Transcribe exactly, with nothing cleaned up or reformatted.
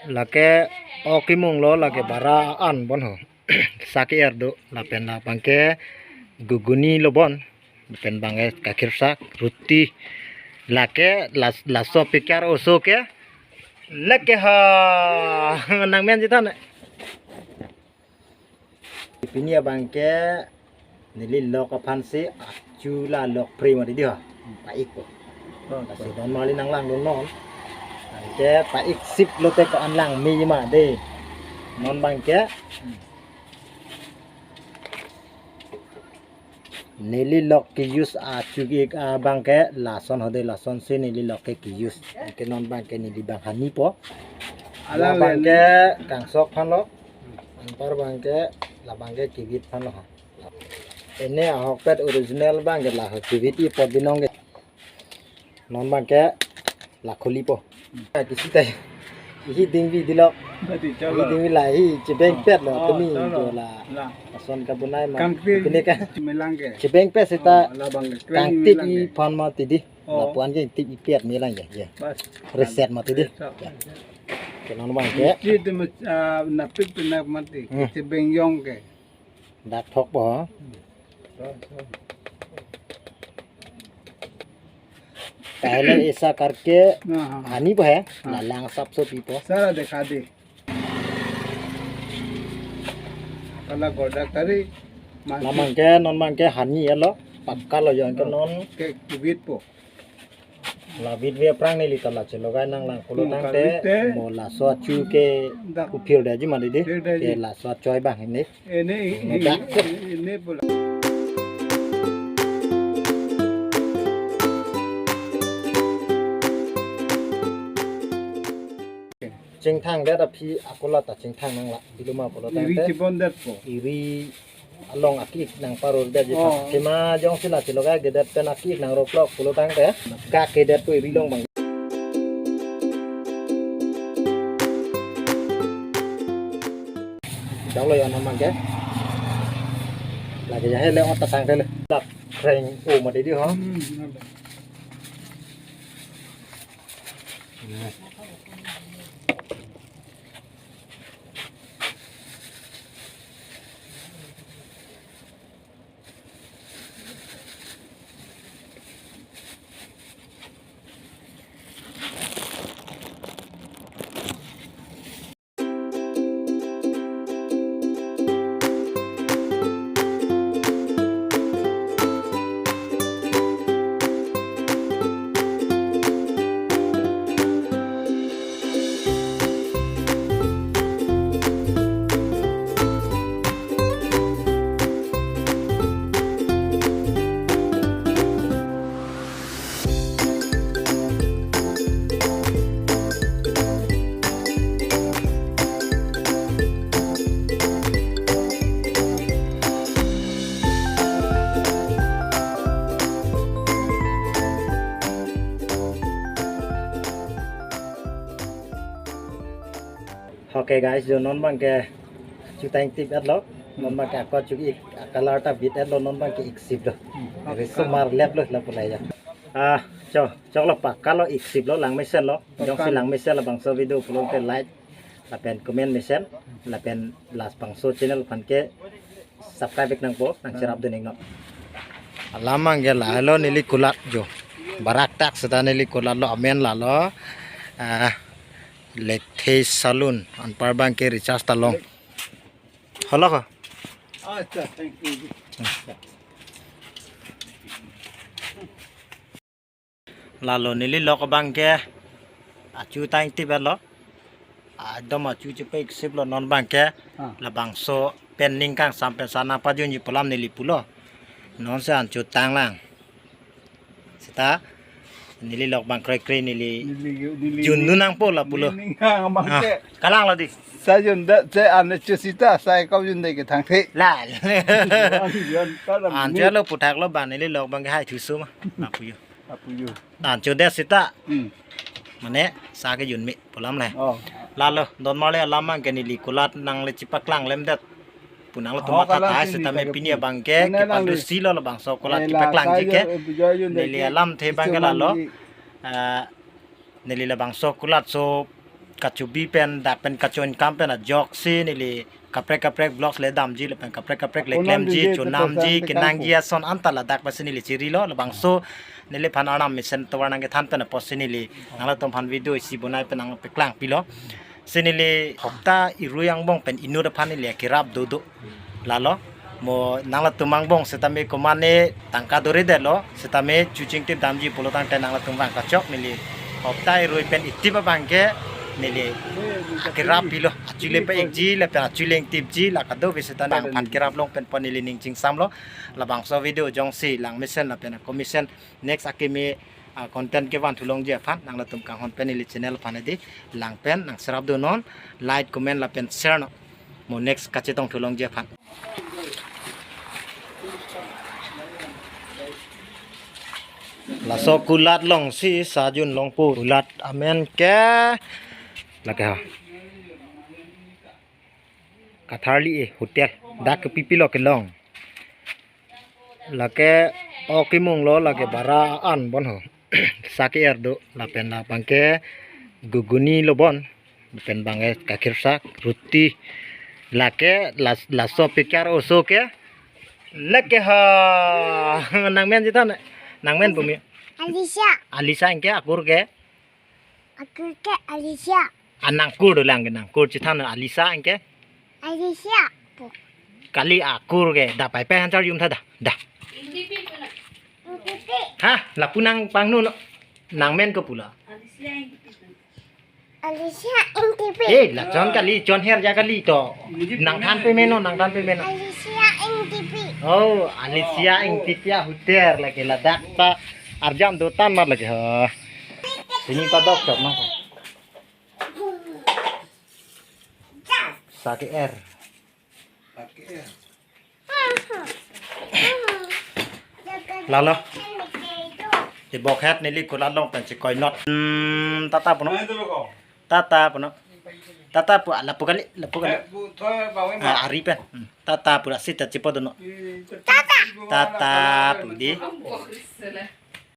Lake ok imung lo, lake bara an bon ho. Saki er do, lapen labang ke guguni lo bon. Lapen bang ke kakhirsak, ruti. Lake las-, laso pikar oso ke. Lake ha. Nang men jitan. Pini abang ke neli lok aphan si achu la lok pri mati di ha. Paik po. Lasi don marli nang langdun non. Anke paik sip lote ko-an langme ma de. Non abang ke neli lok ke-use achu ik abang ke lason ho de, lason si neli lok ke ke-use. Anke non abang ke neli bang hani po. Alang abang le ke kangsok aphan lo. Anpar abang ke labang ke kivit aphan lo ha. Ene ahokpet original abang ke la ho, kivit i pot binong ke. Non abang ke la khuli po. Ah, kisi tai. Hi dingvi dilok. Berarti hi cholo. Dingvi la hi chebeng pet lo. Oh, tumi cholo. Jo la. La. Ason kabunai ma. Kangpir. Pini ka. Melang ke. Chebeng pet seta. Oh, labang ke. Kangtip melang i ke. Phan mati di. Oh. Lapuan ke tip i pet melang ya. Ya. Bas. Reset mati di. Reset. Ya. Ke non abang ke. Mesti itu mes-, ah, napik tu nak mati. Hmm. Chebeng jong ke. Dak thok po ha. Hmm. पहले ऐसा करके हाँ, हाँ। हानि पे है, हाँ। लालांग साफ सो पीपो। सारा दिखा दे। Kala goda kari, mati. Labang ke, non abang ke hani elo, pakka lo jong ke non. Ke kivit po. La vit ve aphrang neli ta la chelogai nang lang pulo. Hmm, tangte, kali te. Mo laso achu ke dak. Kuphir daji mati di. Phir daji. Ke laso achoi abang ini. Ini, ini, ini pula. Chingthang det aphi akola ta chingthang nang la, biluma pulo tangte. Iri chibon det po. Iri along aki-ik nang paror det ji. Oh. Kema jongsi la chelogai ke det pen aki-ik nang roklok pulo tangte. Ga ke det po iri along abang. Jalo ya non abang ke. Lagi ya hele otak sang hele. Tak kreng o mati di ho. Hmm, benar. Okay guys, jo non abang ke chutang tip etlo, non abang ke ako chu ik, color ta vit etlo, non abang ke ik sip lo. Hmm. Risomar lep lo lapu la ya. Ah, cho, choklo pakka lo, ik sip lo, lang mesen lo. Jongsi lang mesen labangso video pulote like, lapen comment mesen, lapen labangso channel aphan ke subscribe ik nangpo, nang cherap dun ik non. Alam abang ke lahelo neli kulat jo. Barak tak seta neli kulat lo, amen lalo. Ah, Lethe Salon, anpar abang ke Richard Talong. Halo ko? Acha, thank you. Lalo neli lok abang ke achu tang tip etlo. Adom achu chepe ik sip lo non abang ke. Ah. Labangso pen ning kangsam pen sana pajunji pu alam neli pulo. Non si an chu tang lang. Seta neli lok abang krekre neli. Neli, neli. Jun dun nangpo lapulo. Neli ning kang abang ke. Ah, kalang lo di. Sa jun da, se an chu seta, sa ekau jun de ke thangthe. La. Jun, jun, kalang an ni. Chu lo puthak lo abang neli lok abang ke hai thusu ma. Lapu jo. Lapu jo. An chu det seta. Hmm. Mane sa kejun me pu alam le. Oh. Lalo, don marli alam abang ke neli kulat nang le chipaklang lem det. Pu nanglo. Oh, tuma kalang tata sini seta me pini abang ke, nang le. Kepadu si lo labangso kulat, eh, la, chipaklang sa ji ke. Jo, jo, jo, neli ke alamthe abang ke isu lalo. Mandi. Ah, Neli labangso kulatso kachobi pen dak pen kacho-income pen ajoksi neli kaprek kaprek vlogs le damji lapen kaprek kaprek le klemji, chonamji, kenangji ason anta ladak pensi neli chirilo. Labangso neliphan Arnam mesen tovar nangkethan pen apotsi neli nanglatumphan video isi bonai pen nangpeklang pilo. Si neli hopta irui angbong pen inut aphan neli akirap dodo. Lalo mo nanglatum angbong setame komane tangka dore detlo, setame chuching tip damji pulo tangte nanglatum vang kachok neli hopta irui pen itip abangke neli akirap pilo, achu le pa-ikji lapen achu le ingtipji, la kadokave setame nangphan kirap long pen pon neli ning chingsamlo. Labangso video jongsi lang mesen lapen ako mesen next akimi, ah, content kevan thulongji aphan nanglatum kanghon pen neli channel aphan edi lang pen nangserap donon, like, comment lapen share non. Mo next kachetong thulongji aphan. Laso kulat longsi sajun longpo, kulat amen ke lake ha Katharli e hotel, dak ke pipilo kelong. Lake ok imung lo, lake bara an bon ho. Sa ke-er do lapen labangke guguni lo bon. Lapen bangke kakhirsak, ruti. Lake las laso pikar oso ke. Lake ha nangmen chethan, nangmen pumi. Alisa. Alisa ingke, akur ke? Akur ke Alisa. Anangkur dolang ke, nangkur chethan Alisa ingke. Alisa pu. Kali akur ke, da pai pai hanchar jum tha da. Da. Ingtipi. Ha, lapu nangpangno no. Nangmen ko pula. Alisa Ingtipi. Eh, la chon kali, chon her ja kali to. Nangthan pemeno, nangthan pemeno. Alisa Ingtipi. Oh, Alisa Ingtipi a hotel lake ladak ta arjam dotan mar lake ha. Sini padok chok no. Sa ke-er. Lalo. Ibok het neli kulat long pen si koinot. Hmm, tata puno. Tata puno. Tata pu, lapu kali, lapu kali. Ah, ari pen. Hmm, tata pu, sita chipo dono. Tata. Tata pu di.